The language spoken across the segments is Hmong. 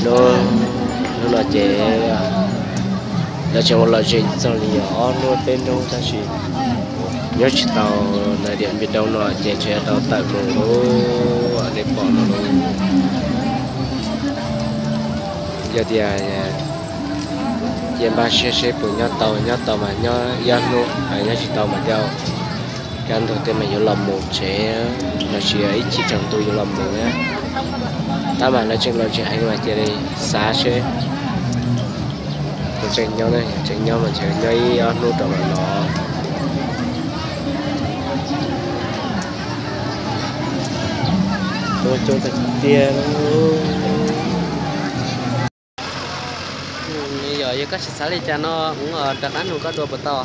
Hnub no ces lawv tseem ua lom zem txog li ob hnub peb hnub tab sis nyob tsis tau ntawm tias npib dau no ces tseem tau tawm mus lub nej pom no. Yog tias ces npaj siab seb puas nyob tau, nyob tau mas nyob ib ob hnub, nyob tsis tau mas tej zaum kaj ntug tej mas yuav los mus tsev, los sis ib chim tsaus ntuj yuav los mus na. Tab mas lawv tseem lom zem heev mas cia li xav seb. Tseem nyob, tseem nyob mas nyob ib ob hnub rau mam los. Tuaj coob tiag tiag. Yog, yog koj tsis xav li cas no kuv rov qab nug koj dua puas tau?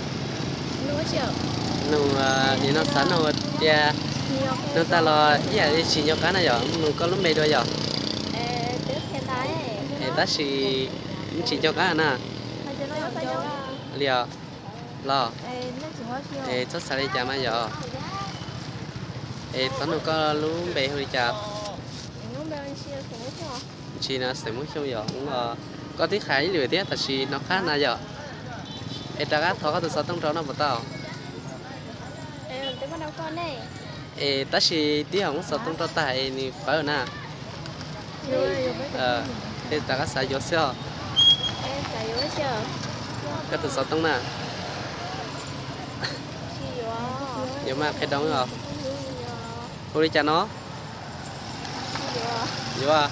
Nug, nim no xav nug tias nug tag los ib yam li tsis nco qab na yom, nug koj lub npe dua yom. Es tab sis tsis nco qab na. Li os, los es txhob xav li cas mas yom. Es thov nug koj lub npe hu li cas? Ntsis no xeem Muab Xyooj yom. Koj twb hais ib lwm thiab tab sis hnov qab na yom. Es rov qab thov koj tus xov tooj rau no puas tau? Es tab sis twb yog muab xov tooj rau tag es nws pawv na. Tej rov qab xav yuav xwb os. Koj tus xov tooj na. Yuav mas qhia rau os. Hu li cas no? Yuav,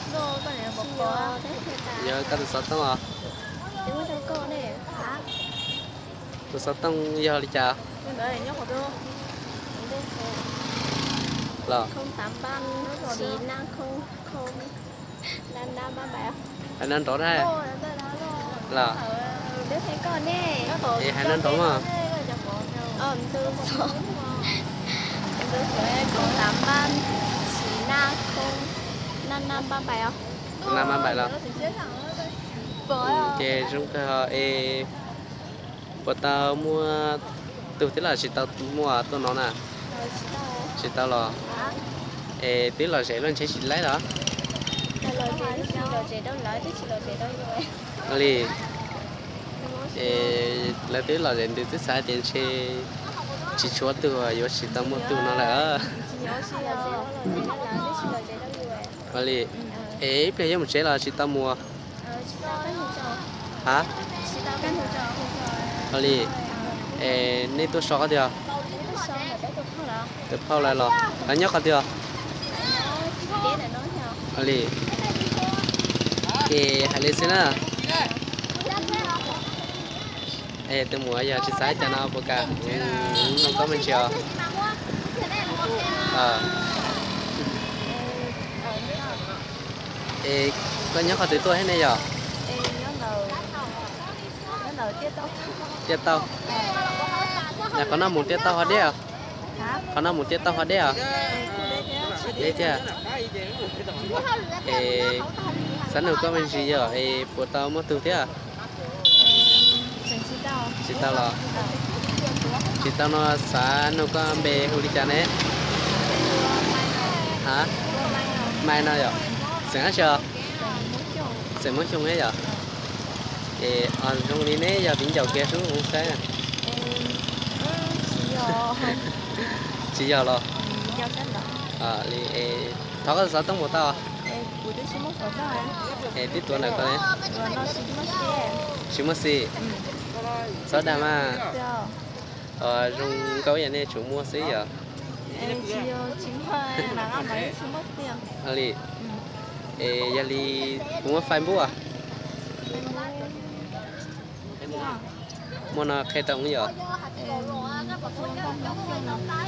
yuav koj tus xov tooj os. Tus xov tooj yog li cas? Los hais no nrov na. Los es hais no nrov mas. Tus na ma npaim los. Ces zoo kawg es puas tau muaj tug twb los tsis tau muaj tuaj no na? Tsis tau los? Es twb lom zem luaj ntshe tsis laib los? Li, es lawv twb lom zem ntws twb xav tias ntshe tsis tshuav tug yuav tsis tau muaj tug no lawm. Ua li, es ib pliag yuav mus tsev los tsis tau mus? Ha, ua li, es nej tuaj so qhov twg? Tus phauj lawv los lawv nyob qhov twg? Ua li, es hais li xwb na. Es tus muam yog tsis xav cas no puas kam nug koj me ntsis os? Es koj nyob qhov twg tuaj thiab ne yom? Tiaj tauj. Qhov no mus tiaj tauj ho deb os? Qhov no mus tiaj tauj ho deb os? Deb thiab. Es xav nug koj me ntsis yog es puas tau muaj tug thiab? Tsis tau los? Tsis tau no xav nug koj npe hu li cas ne? Ha, Mai no yom. Xeem dab tsi os? Xeem Muab Xyooj thiab yom. Es zoo li neb yog viv ncaus kiag sub saib. Tsis yog los? Li, thov koj xov tooj puas tau? Es twb tuav ntawm ko. Tsis muaj xim. Txhob dag mas. Zoo nkauj yam nej tsuas muaj xwb yom. Li, es yog li kuv muab Facebook. Muaj no qhia rau kuv yom.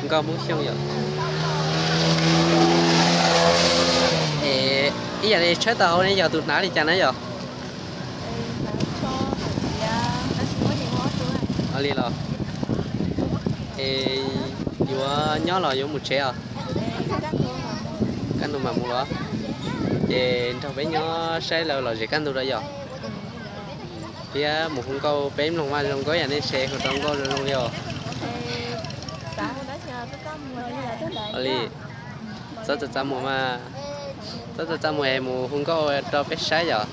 Nkauj Hmoob Xyooj yom. Es ib yam li tshawb tau hauv ne yog tus hnav li cas na yom? Li los? Es yuav nyob los yuav mus tsev os? Kaj ntug mam mus los? Ces nrog peb nyob saib lawv lom zem kaj ntug rau yom. Thiab mus hu nkauj peb mloog mas zoo nkauj yam nej ntshe hu tau nkauj zoo zoo li os. Li, txhob txav txav muag mas, txhob txav txav muag es mus hu nkauj rau peb saib yom.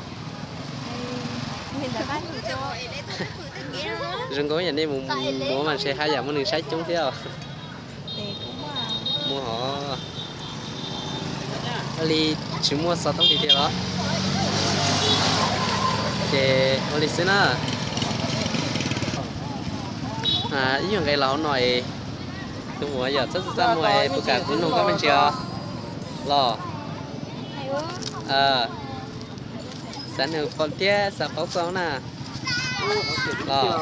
Zoo nkaus yam nej mus muav mas ntshe haj yam muaj neeg saib coob thiab. Muaj hov. Ua li tsis muaj xov tooj tiag tiag los? Ces ua li xwb na. Ib nyuag nqe los hauv no es, tus muam yog txhob txaj muag es puas kam kuv nug koj me ntsis os? Los, xav nug koj thiab xav paub koj na. Los,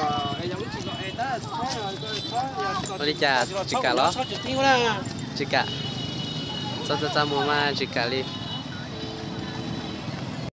ua li cas tsis kam los? Tsis kam. Txhob txaj txaj muag mas tsis kam li.